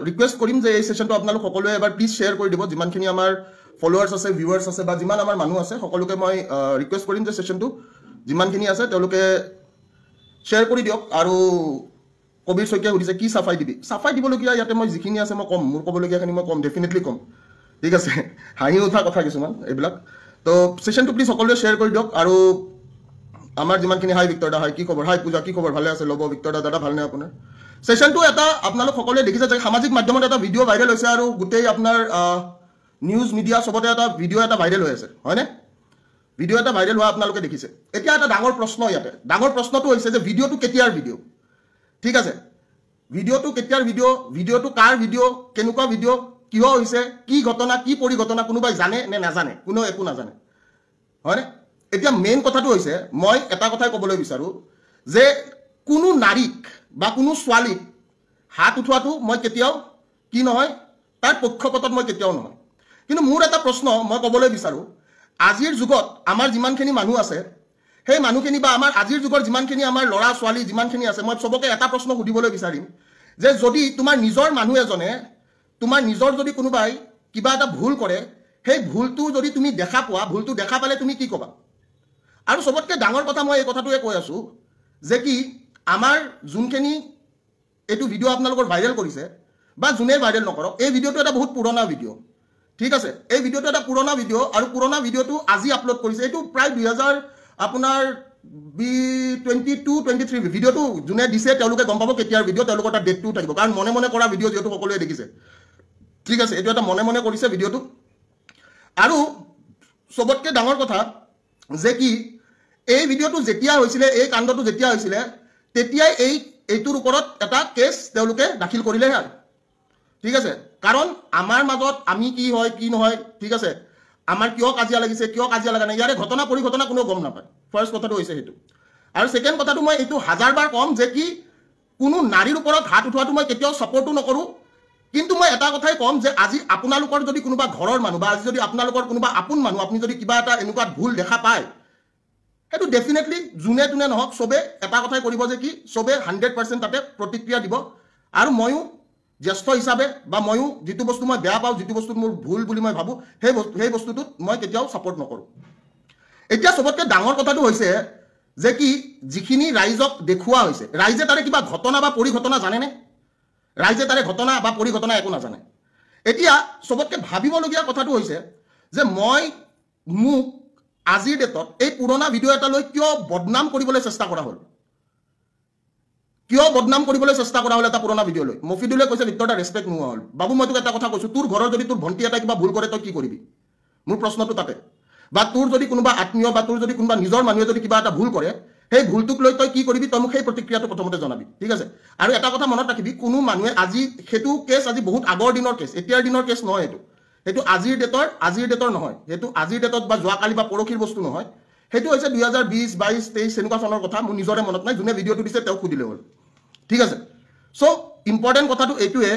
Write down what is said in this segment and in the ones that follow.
Request কৰিম যে এই ছেশ্যনটো আপোনালোক সকলোৱে এবাৰ প্লিজ শ্বেয়াৰ কৰি দিব। যিমানখিনি আমাৰ ফলোৱাৰ্ছ আছে, ভিউৱাৰ্ছ আছে বা যিমান আমাৰ মানুহ আছে, সকলোকে মই ৰিকুৱেষ্ট কৰিম যে ছেশ্যনটো যিমানখিনি আছে তেওঁলোকে শ্বেয়াৰ কৰি দিয়ক। আৰু কবিৰ শইকীয়াই সুধিছে কি চাফাই দিবি? চাফাই দিবলগীয়া ইয়াতে মই যিখিনি আছে মই ক'ম, মোৰ ক'বলগীয়াখিনি মই ক'ম, ডেফিনেটলি ক'ম, ঠিক আছে। হাঁহি উঠা কথা কিছুমান এইবিলাক। তো ছেশ্যনটো প্লিজ সকলোৱে শ্বেয়াৰ কৰি দিয়ক। আৰু আমাৰ যিমানখিনি, হাই ভিক্টৰ দা, হাই, কি খবৰ? হাই পূজা, কি খবৰ? ভালে আছে? ল'ব ভিক্টৰ দা, দাদা ভালনে আপোনাৰ? ছেশ্যনটো এটা আপোনালোক সকলোৱে দেখিছে যে সামাজিক মাধ্যমত এটা ভিডিঅ' ভাইৰেল হৈছে আৰু গোটেই আপোনাৰ নিউজ মিডিয়া চবতে এটা ভিডিঅ' এটা ভাইৰেল হৈ আছে, হয়নে? ভিডিঅ' এটা ভাইৰেল হোৱা আপোনালোকে দেখিছে। এতিয়া এটা ডাঙৰ প্ৰশ্ন ইয়াতে, ডাঙৰ প্ৰশ্নটো হৈছে যে ভিডিঅ'টো কেতিয়াৰ ভিডিঅ', ঠিক আছে? ভিডিঅ'টো কেতিয়াৰ ভিডিঅ', ভিডিঅ'টো কাৰ ভিডিঅ', কেনেকুৱা ভিডিঅ', কিয় হৈছে, কি ঘটনা, কি পৰিঘটনা, কোনোবাই জানে নে নাজানে? কোনেও একো নাজানে, হয়নে? এতিয়া মেইন কথাটো হৈছে, মই এটা কথাই ক'বলৈ বিচাৰোঁ যে কোনো নাৰীক বা কোনো ছোৱালীক হাত উঠোৱাটো মই কেতিয়াও কি নহয়, তাৰ পক্ষপাতত মই কেতিয়াও নহয়। কিন্তু মোৰ এটা প্ৰশ্ন মই ক'বলৈ বিচাৰোঁ, আজিৰ যুগত আমাৰ যিমানখিনি মানুহ আছে, সেই মানুহখিনি বা আমাৰ আজিৰ যুগৰ যিমানখিনি আমাৰ ল'ৰা ছোৱালী যিমানখিনি আছে, মই চবকে এটা প্ৰশ্ন সুধিবলৈ বিচাৰিম যে যদি তোমাৰ নিজৰ মানুহ এজনে, তোমাৰ নিজৰ যদি কোনোবাই কিবা এটা ভুল কৰে, সেই ভুলটো যদি তুমি দেখা পোৱা, ভুলটো দেখা পালে তুমি কি ক'বা? আৰু চবতকৈ ডাঙৰ কথা মই এই কথাটোৱে কৈ আছোঁ যে কি আমাৰ যোনখিনি এইটো ভিডিঅ' আপোনালোকৰ ভাইৰেল কৰিছে বা যোনে ভাইৰেল নকৰক, এই ভিডিঅ'টো এটা বহুত পুৰণা ভিডিঅ', ঠিক আছে? এই ভিডিঅ'টো এটা পুৰণা ভিডিঅ' আৰু পুৰণা ভিডিঅ'টো আজি আপলোড কৰিছে। এইটো প্ৰায় 2000 আপোনাৰ 22 23 ভিডিঅ'টো যোনে দিছে তেওঁলোকে গম পাব কেতিয়াৰ ভিডিঅ', তেওঁলোকৰ তাত ডেটটোও থাকিব, কাৰণ মনে মনে কৰা ভিডিঅ' যিহেতু সকলোৱে দেখিছে, ঠিক আছে? এইটো এটা মনে মনে কৰিছে ভিডিঅ'টো। আৰু চবতকৈ ডাঙৰ কথা যে কি এই ভিডিঅ'টো যেতিয়া হৈছিলে, এই কাণ্ডটো যেতিয়া হৈছিলে, তেতিয়াই এইটোৰ ওপৰত এটা কেছ তেওঁলোকে দাখিল কৰিলেহে, ঠিক আছে? কাৰণ আমাৰ মাজত আমি কি হয় কি নহয়, ঠিক আছে, আমাৰ কিয় কাজিয়া লাগিছে, কিয় কাজিয়া লগা নাই, ইয়াৰে ঘটনা পৰিঘটনা কোনেও গম নাপায়। ফাৰ্ষ্ট কথাটো হৈছে সেইটো। আৰু ছেকেণ্ড কথাটো মই এইটো হাজাৰবাৰ ক'ম যে কি কোনো নাৰীৰ ওপৰত হাত উঠোৱাটো মই কেতিয়াও ছাপৰ্টো নকৰোঁ। কিন্তু মই এটা কথাই ক'ম যে আজি আপোনালোকৰ যদি কোনোবা ঘৰৰ মানুহ বা আজি যদি আপোনালোকৰ কোনোবা আপোন মানুহ, আপুনি যদি কিবা এটা এনেকুৱা ভুল দেখা পায়, সেইটো ডেফিনেটলি যোনে তোনে নহওক চবে এটা কথাই কৰিব যে কি চবে 100% তাতে প্ৰতিক্ৰিয়া দিব। আৰু ময়ো জ্যেষ্ঠ হিচাপে বা ময়ো যিটো বস্তু মই বেয়া পাওঁ, যিটো বস্তুত মোৰ ভুল বুলি মই ভাবোঁ, সেই বস্তুটোত মই কেতিয়াও ছাপৰ্ট নকৰোঁ। এতিয়া চবতকৈ ডাঙৰ কথাটো হৈছে যে কি যিখিনি ৰাইজক দেখুওৱা হৈছে, ৰাইজে তাৰে কিবা ঘটনা বা পৰিঘটনা জানেনে? ৰাইজে তাৰে ঘটনা বা পৰিঘটনা একো নাজানে। এতিয়া চবতকৈ ভাবিবলগীয়া কথাটো হৈছে যে মই মোক আজিৰ ডেটত এই পুৰণা ভিডিঅ' এটা লৈ কিয় বদনাম কৰিবলৈ চেষ্টা কৰা হ'ল? কিয় বদনাম কৰিবলৈ চেষ্টা কৰা হ'ল এটা পুৰণা ভিডিঅ' লৈ? মফিদুলে কৈছে ভিক্টৰ দা ৰেচপেক্ট নোহোৱা হ'ল। বাবু, মই তোক এটা কথা কৈছোঁ, তোৰ ঘৰৰ যদি তোৰ ভণ্টি এটা কিবা ভুল কৰে তই কি কৰিবি? মোৰ প্ৰশ্নটো তাতে। বা তোৰ যদি কোনোবা আত্মীয় বা তোৰ যদি কোনোবা নিজৰ মানুহে যদি কিবা এটা ভুল কৰে, সেই ভুলটোক লৈ তই কি কৰিবি? তই মোক সেই প্ৰতিক্ৰিয়াটো প্ৰথমতে জনাবি, ঠিক আছে? আৰু এটা কথা মনত ৰাখিবি, কোনো মানুহে আজি সেইটো কেছ আজি বহুত আগৰ দিনৰ কেছ, এতিয়াৰ দিনৰ কেছ নহয়। সেইটো আজিৰ ডেটৰ নহয়, সেইটো আজিৰ ডেটত বা যোৱাকালি বা পৰহিৰ বস্তু নহয়। সেইটো হৈছে 2020 22 23 এনেকুৱা চনৰ কথা, মোৰ নিজৰে মনত নাই, যোনে ভিডিঅ'টো দিছে তেওঁক সুধিলে হ'ল, ঠিক আছে? চ' ইম্পৰ্টেণ্ট কথাটো এইটোৱে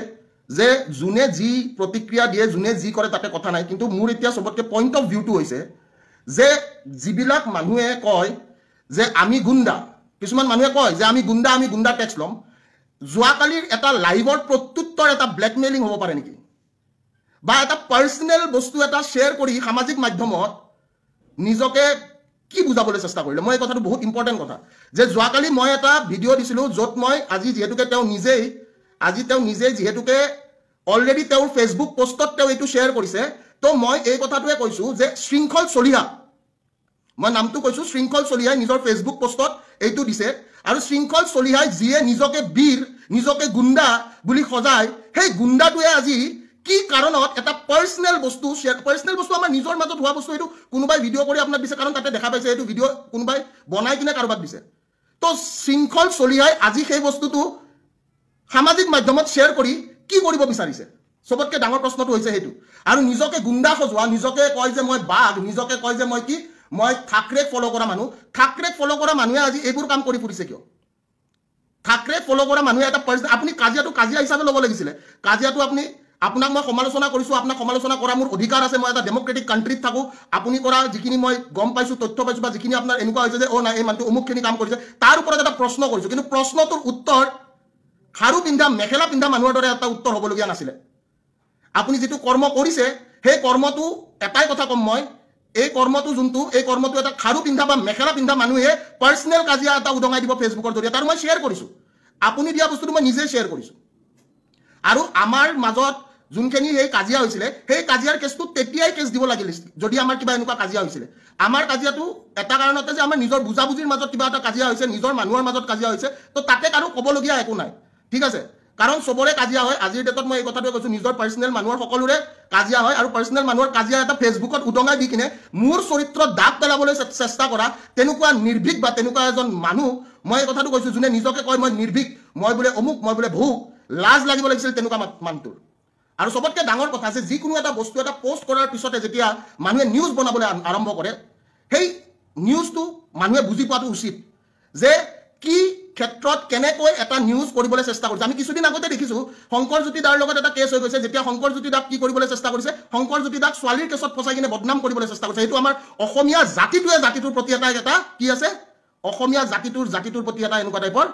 যে যোনে যি প্ৰতিক্ৰিয়া দিয়ে, যোনে যি কৰে তাতে কথা নাই। কিন্তু মোৰ এতিয়া চবতকৈ পইণ্ট অফ ভিউটো হৈছে যে যিবিলাক মানুহে কয় যে আমি গুণ্ডা, কিছুমান মানুহে কয় যে আমি গুণ্ডা, আমি গুণ্ডা টেক্স ল'ম, যোৱাকালিৰ এটা লাইভৰ প্ৰত্যুত্তৰ এটা ব্লেকমেইলিং হ'ব পাৰে নেকি? বা এটা পাৰ্চনেল বস্তু এটা শ্বেয়াৰ কৰি সামাজিক মাধ্যমত নিজকে কি বুজাবলৈ চেষ্টা কৰিলে? মই এই কথাটো বহুত ইম্পৰ্টেণ্ট কথা যে যোৱাকালি মই এটা ভিডিঅ' দিছিলোঁ য'ত মই আজি যিহেতুকে তেওঁ নিজেই, আজি তেওঁ নিজেই যিহেতুকে অলৰেডি তেওঁৰ ফেচবুক পষ্টত তেওঁ এইটো শ্বেয়াৰ কৰিছে, তো মই এই কথাটোৱে কৈছোঁ যে শৃংখল চলিহা, মই নামটো কৈছোঁ, শৃংখল চলিহাই নিজৰ ফেচবুক পষ্টত এইটো দিছে। আৰু শৃংখল চলিহাই যিয়ে নিজকে বীৰ, নিজকে গুণ্ডা বুলি সজায়, সেই গুণ্ডাটোৱে আজি কি কাৰণত এটা পাৰ্চনেল বস্তু শ্বেয়াৰ, পাৰ্চনেল বস্তু আমাৰ নিজৰ মাজত হোৱা বস্তু, এইটো কোনোবাই ভিডিঅ' কৰি আপোনাক দিছে, কাৰণ তাতে দেখা পাইছে এইটো ভিডিঅ' কোনোবাই বনাই কিনে কাৰোবাক দিছে। তো শৃংখল চলিহাই আজি সেই বস্তুটো সামাজিক মাধ্যমত শ্বেয়াৰ কৰি কি কৰিব বিচাৰিছে? চবতকৈ ডাঙৰ প্ৰশ্নটো হৈছে সেইটো। আৰু নিজকে গুণ্ডা সজোৱা, নিজকে কয় যে মই বাঘ, নিজকে কয় যে মই কি, মই থাকৰেক ফ'ল' কৰা মানুহ, থাকৰেক ফ'ল' কৰা মানুহে আজি এইবোৰ কাম কৰি ফুৰিছে কিয়? থাকৰেক ফ'ল' কৰা মানুহে এটা আপুনি কাজিয়াটো কাজিয়া হিচাপে ল'ব লাগিছিলে। কাজিয়াটো আপুনি, আপোনাক মই সমালোচনা কৰিছোঁ, আপোনাক সমালোচনা কৰা মোৰ অধিকাৰ আছে, মই এটা ডেম'ক্ৰেটিক কাণ্ট্ৰিত থাকোঁ। আপুনি কৰা যিখিনি মই গম পাইছোঁ, তথ্য পাইছোঁ, বা যিখিনি আপোনাৰ এনেকুৱা হৈছে যে অ' নাই এই মানুহটো অমুকখিনি কাম কৰিছে, তাৰ ওপৰত এটা প্ৰশ্ন কৰিছোঁ। কিন্তু প্ৰশ্নটোৰ উত্তৰ খাৰু পিন্ধা মেখেলা পিন্ধা মানুহৰ দৰে এটা উত্তৰ হ'বলগীয়া নাছিলে। আপুনি যিটো কৰ্ম কৰিছে সেই কৰ্মটো, এটাই কথা ক'ম মই, এই কৰ্মটো যোনটো, এই কৰ্মটো এটা খাৰু পিন্ধা বা মেখেলা পিন্ধা মানুহে পাৰ্চনেল কাজিয়া এটা উদঙাই দিব ফেচবুকৰ জৰিয়তে। আৰু মই শ্বেয়াৰ কৰিছোঁ, আপুনি দিয়া বস্তুটো মই নিজে শ্বেয়াৰ কৰিছোঁ। আৰু আমাৰ মাজত যোনখিনি সেই কাজিয়া হৈছিলে, সেই কাজিয়াৰ কেছটো তেতিয়াই কেছ দিব লাগিল যদি আমাৰ কিবা এনেকুৱা কাজিয়া হৈছিলে। আমাৰ কাজিয়াটো এটা কাৰণতে যে আমাৰ নিজৰ বুজাবুজিৰ মাজত কিবা এটা কাজিয়া হৈছে, নিজৰ মানুহৰ মাজত কাজিয়া হৈছে, তো তাতে কাৰো ক'বলগীয়া একো নাই, ঠিক আছে? কাৰণ চবৰে কাজিয়া হয়। আজিৰ ডেটত মই এই কথাটোৱে কৈছোঁ, নিজৰ পাৰ্চনেল মানুহৰ সকলোৰে কাজিয়া হয়। আৰু পাৰ্চনেল মানুহৰ কাজিয়া এটা ফেচবুকত উদঙাই দি কিনে মোৰ চৰিত্ৰত দাগ পেলাবলৈ চেষ্টা কৰা তেনেকুৱা নিৰ্ভীক বা তেনেকুৱা এজন মানুহ, মই এই কথাটো কৈছোঁ, যোনে নিজকে কয় মই নিৰ্ভীক, মই বোলে অমুক, মই বোলে ভুক, লাজ লাগিব লাগিছিল তেনেকুৱা মানুহটোৰ। আৰু চবতকৈ ডাঙৰ কথা যে যিকোনো এটা বস্তু এটা পষ্ট কৰাৰ পিছতে যেতিয়া মানুহে নিউজ বনাবলৈ আৰম্ভ কৰে, সেই নিউজটো মানুহে বুজি পোৱাটো উচিত যে কি ক্ষেত্ৰত কেনেকৈ এটা নিউজ কৰিবলৈ চেষ্টা কৰিছে। আমি কিছুদিন আগতে দেখিছোঁ শংকৰজ্যোতি দাৰ লগত এটা কেছ হৈ গৈছে, যেতিয়া শংকৰজ্যোতি দাক কি কৰিবলৈ চেষ্টা কৰিছে, শংকৰজ্যোতি দাক ছোৱালীৰ কেছত ফচাই কিনে বদনাম কৰিবলৈ চেষ্টা কৰিছে। সেইটো আমাৰ অসমীয়া জাতিটোৱে জাতিটোৰ প্ৰতি এটা এটা কি আছে, অসমীয়া জাতিটোৰ প্ৰতি এটা এনেকুৱা টাইপৰ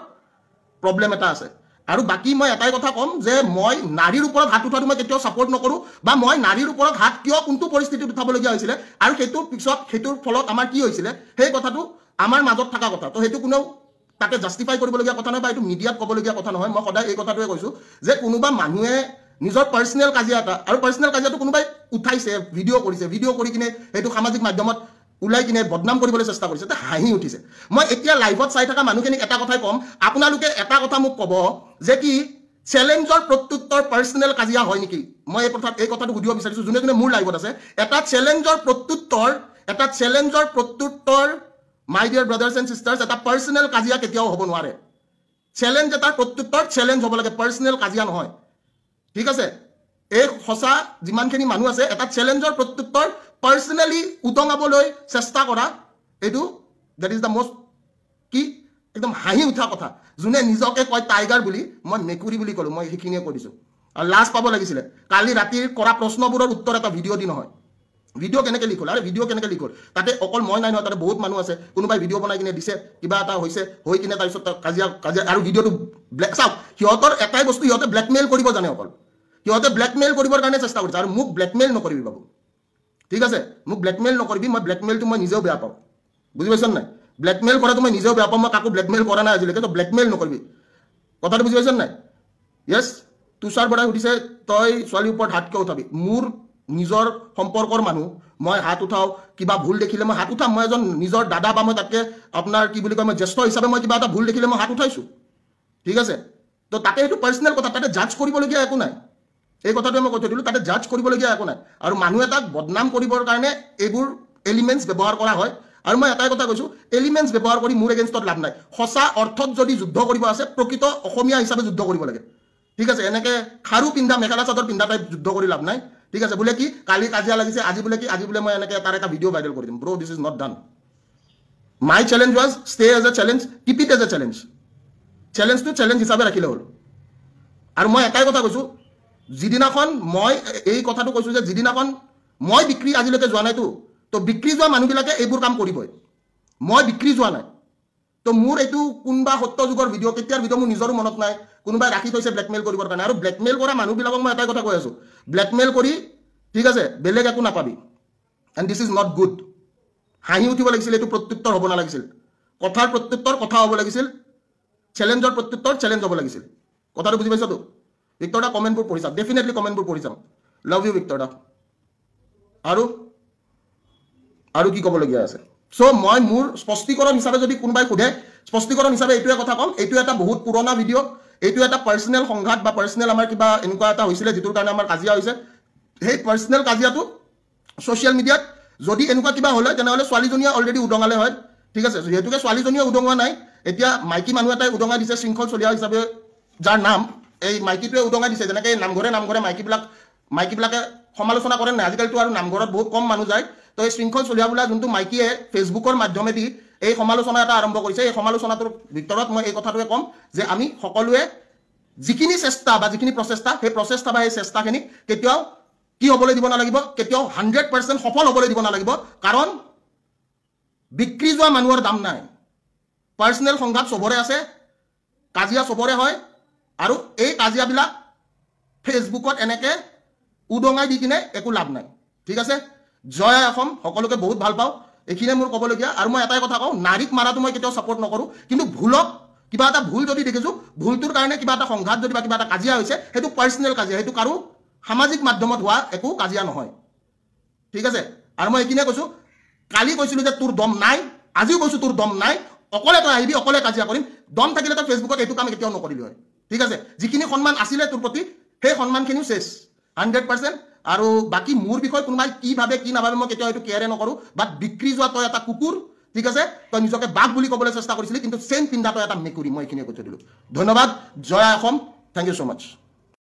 প্ৰব্লেম এটা আছে। আৰু বাকী মই এটাই কথা ক'ম যে মই নাৰীৰ ওপৰত হাত উঠোৱাটো মই কেতিয়াও ছাপৰ্ট নকৰোঁ, বা মই নাৰীৰ ওপৰত হাত কিয় কোনটো পৰিস্থিতিত উঠাবলগীয়া হৈছিলে আৰু সেইটোৰ পিছত সেইটোৰ ফলত আমাৰ কি হৈছিলে সেই কথাটো আমাৰ মাজত থকা কথা, তো সেইটো কোনেও তাতে জাষ্টিফাই কৰিবলগীয়া কথা নহয় বা এইটো মিডিয়াত ক'বলগীয়া কথা নহয়। মই সদায় এই কথাটোৱে কৈছোঁ যে কোনোবা মানুহে নিজৰ পাৰ্চনেল কাজিয়া এটা, আৰু পাৰ্চনেল কাজিয়াটো কোনোবাই উঠাইছে, ভিডিঅ' কৰিছে, ভিডিঅ' কৰি কিনে সেইটো সামাজিক মাধ্যমত ওলাই কিনে বদনাম কৰিবলৈ চেষ্টা কৰিছে, তে হাঁহি উঠিছে। মই এতিয়া লাইভত চাই থকা মানুহখিনিক এটা কথাই ক'ম, আপোনালোকে এটা কথা মোক ক'ব যে কি চেলেঞ্জৰ প্ৰত্যুত্তৰ পাৰ্চনেল কাজিয়া হয় নেকি? মই এই কথাটো সুধিব বিচাৰিছোঁ যোনে যোনে মোৰ লাইভত আছে, এটা চেলেঞ্জৰ প্ৰত্যুত্তৰ my dear brothers and sisters, এটা পাৰ্চনেল কাজিয়া কেতিয়াও হ'ব নোৱাৰে। চেলেঞ্জ এটাৰ প্ৰত্যুত্তৰ চেলেঞ্জ হ'ব লাগে, পাৰ্চনেল কাজিয়া নহয়, ঠিক আছে? এই সঁচা যিমানখিনি মানুহ আছে, এটা চেলেঞ্জৰ প্ৰত্যুত্তৰ পাৰ্চনেলি উদঙাবলৈ চেষ্টা কৰা, এইটো that is the most কি একদম হাঁহি উঠা কথা। যোনে নিজকে কয় টাইগাৰ বুলি, মই মেকুৰী বুলি ক'লোঁ, মই সেইখিনিয়ে কৈ দিছোঁ। আৰু লাজ পাব লাগিছিলে কালি ৰাতিৰ কৰা প্ৰশ্নবোৰৰ উত্তৰ এটা ভিডিঅ' দি নহয়। ভিডিঅ' কেনেকৈ লিক হ'ল? আৰে ভিডিঅ' কেনেকৈ লিক হ'ল? তাতে অকল মই নাই নহয়, তাতে বহুত মানুহ আছে। কোনোবাই ভিডিঅ' বনাই কিনে দিছে, কিবা এটা হৈছে, হৈ কিনে তাৰপিছত কাজিয়া কাজিয়া আৰু ভিডিঅ'টো ব্লেক। চাওক, সিহঁতৰ এটাই বস্তু, সিহঁতে ব্লেকমেইল কৰিব জানে অকল। সিহঁতে ব্লেকমেইল কৰিবৰ কাৰণে চেষ্টা কৰিছে। আৰু মোক ব্লেকমেইল নকৰিবি বাবু, ঠিক আছে? মোক ব্লেকমেইল নকৰিবি, মই ব্লেকমেইলটো মই নিজেও বেয়া পাওঁ, বুজি পাইছ নাই? ব্লেকমেইল কৰাটো মই নিজেও বেয়া পাওঁ, মই কাকো ব্লেকমেইল কৰা নাই আজিলৈকে, তো ব্লেকমেইল নকৰিবি, কথাটো বুজি পাইছ নাই? য়েছ, তুষাৰ বৰাই সুধিছে তই ছোৱালীৰ ওপৰত হাত কিয় উঠাবি? মোৰ নিজৰ সম্পৰ্কৰ মানুহ, মই হাত উঠাওঁ, কিবা ভুল দেখিলে মই হাত উঠাম। মই এজন নিজৰ দাদা বা মই তাতকৈ আপোনাৰ কি বুলি কয়, মই জ্যেষ্ঠ হিচাপে মই কিবা এটা ভুল দেখিলে মই হাত উঠাইছোঁ, ঠিক আছে? তো তাতে সেইটো পাৰ্চনেল কথা, তাতে জাজ কৰিবলগীয়া একো নাই। এই কথাটোৱে মই কৈ থৈ দিলোঁ, তাতে জাজ কৰিবলগীয়া একো নাই। আৰু মানুহ এটাক বদনাম কৰিবৰ কাৰণে এইবোৰ এলিমেণ্টছ ব্যৱহাৰ কৰা হয়। আৰু মই এটাই কথা কৈছোঁ, এলিমেণ্টছ ব্যৱহাৰ কৰি মোৰ এগেইনষ্টত লাভ নাই। সঁচা অৰ্থত যদি যুদ্ধ কৰিব আছে, প্ৰকৃত অসমীয়া হিচাপে যুদ্ধ কৰিব লাগে, ঠিক আছে? এনেকৈ খাৰু পিন্ধা মেখেলা চাদৰ পিন্ধা টাইপ যুদ্ধ কৰি লাভ নাই, ঠিক আছে? বোলে কি কালি কাজিয়া লাগিছে, আজি বোলে কি, আজি বোলে মই এনেকৈ তাৰ এটা ভিডিঅ' ভাইৰেল কৰি দিম। Bro, this is not done. My challenge was stay as a challenge, keep it as a challenge. চেলেঞ্জটো challenge হিচাপে ৰাখিলে হ'ল। আৰু মই এটাই কথা কৈছোঁ, যিদিনাখন মই এই কথাটো কৈছোঁ যে যিদিনাখন মই বিক্ৰী আজিলৈকে যোৱা নাইতো, তো বিক্ৰী যোৱা মানুহবিলাকে এইবোৰ কাম কৰিবই। মই বিক্ৰী যোৱা নাই, তো মোৰ এইটো কোনোবা সত্য যুগৰ ভিডিঅ', কেতিয়াৰ ভিডিঅ' মোৰ নিজৰো মনত নাই, কোনোবাই ৰাখি থৈছে ব্লেকমেইল কৰিবৰ কাৰণে। আৰু ব্লেকমেইল কৰা মানুহবিলাকক মই এটাই কথা কৈ আছোঁ, ব্লেকমেইল কৰি, ঠিক আছে, বেলেগ একো নাপাবি। And this is not good. হাঁহি উঠিব লাগিছিল, এইটো প্ৰত্যুত্তৰ হ'ব নালাগিছিল। কথাৰ প্ৰত্যুত্তৰ কথা হ'ব লাগিছিল, চেলেঞ্জৰ প্ৰত্যুত্তৰ চেলেঞ্জ হ'ব লাগিছিল। কথাটো বুজি পাইছতো? ভিক্টৰ দা কমেণ্টবোৰ পঢ়ি চাম, ডেফিনেটলি কমেণ্টবোৰ পঢ়ি চাম। লাভ you Victor দা। আৰু আৰু কি ক'বলগীয়া আছে? চ' মই মোৰ স্পষ্টীকৰণ হিচাপে যদি কোনোবাই সোধে, স্পষ্টীকৰণ হিচাপে এইটোৱে কথা ক'ম, এইটো এটা বহুত পুৰণা ভিডিঅ', এইটো এটা পাৰ্চনেল সংঘাত বা পাৰ্চনেল আমাৰ কিবা এনেকুৱা এটা হৈছিলে যিটোৰ কাৰণে আমাৰ কাজিয়া হৈছে। সেই পাৰ্চনেল কাজিয়াটো ছ'চিয়েল মিডিয়াত যদি এনেকুৱা কিবা হ'লে তেনেহ'লে ছোৱালীজনীয়ে অলৰেডি উদঙালে হয়, ঠিক আছে? যিহেতুকে ছোৱালীজনীয়ে উদঙোৱা নাই, এতিয়া মাইকী মানুহ এটাই উদঙাই দিছে, শৃংখল চলিহা হিচাপে যাৰ নাম, এই মাইকীটোৱে উদঙাই দিছে। যেনেকৈ নামঘৰে নামঘৰে মাইকীবিলাকে সমালোচনা কৰে নাই, আজিকালিতো আৰু নামঘৰত বহুত কম মানুহ যায়। তো এই শৃংখল চলিহা বোলা যোনটো মাইকীয়ে ফেচবুকৰ মাধ্যমেদি এই সমালোচনা এটা আৰম্ভ কৰিছে, এই সমালোচনাটোৰ ভিতৰত মই এই কথাটোৱে ক'ম যে আমি সকলোৱে যিখিনি চেষ্টা বা যিখিনি প্ৰচেষ্টা, সেই প্ৰচেষ্টা বা সেই চেষ্টাখিনি কেতিয়াও কি হ'বলৈ দিব নালাগিব, কেতিয়াও 100% সফল হ'বলৈ দিব নালাগিব। কাৰণ বিক্ৰী যোৱা মানুহৰ দাম নাই। পাৰ্চনেল সংঘাত চবৰে আছে, কাজিয়া চবৰে হয়, আৰু এই কাজিয়াবিলাক ফেচবুকত এনেকৈ উদঙাই দি কিনে একো লাভ নাই। ঠিক আছে, জয় অসম, সকলোকে বহুত ভাল পাওঁ, এইখিনিয়ে মোৰ ক'বলগীয়া। আৰু মই এটাই কথা কওঁ, নাৰীক মাৰাটো মই কেতিয়াও ছাপৰ্ট নকৰোঁ, কিন্তু ভুলক কিবা এটা ভুল যদি দেখিছোঁ, ভুলটোৰ কাৰণে কিবা এটা সংঘাত যদি বা কিবা এটা কাজিয়া হৈছে, সেইটো পাৰ্চনেল কাজিয়া, সেইটো কাৰো সামাজিক মাধ্যমত হোৱা একো কাজিয়া নহয়। ঠিক আছে, আৰু মই এইখিনিয়ে কৈছোঁ, কালি কৈছিলোঁ যে তোৰ দম নাই, আজিও কৈছোঁ তোৰ দম নাই, অকলে তই আহিবি, অকলে কাজিয়া কৰিম। দম থাকিলে তই ফেচবুকত এইটো কাম কেতিয়াও নকৰিলি হয়। ঠিক আছে, যিখিনি সন্মান আছিলে তোৰ প্ৰতি, সেই সন্মানখিনিও চেচ 100%। আৰু বাকী মোৰ বিষয়ে কোনোবাই কি ভাবে কি নাভাবে মই কেতিয়াও এইটো কেয়াৰে নকৰোঁ। বাট বিক্ৰী যোৱা তই এটা কুকুৰ, ঠিক আছে, তই নিজকে বাঘ বুলি ক'বলৈ চেষ্টা কৰিছিলি, কিন্তু চেইন পিন্ধা তই এটা মেকুৰী। মই এইখিনিয়ে কৈ থৈ দিলোঁ। ধন্যবাদ, জয় Assam, thank you so much.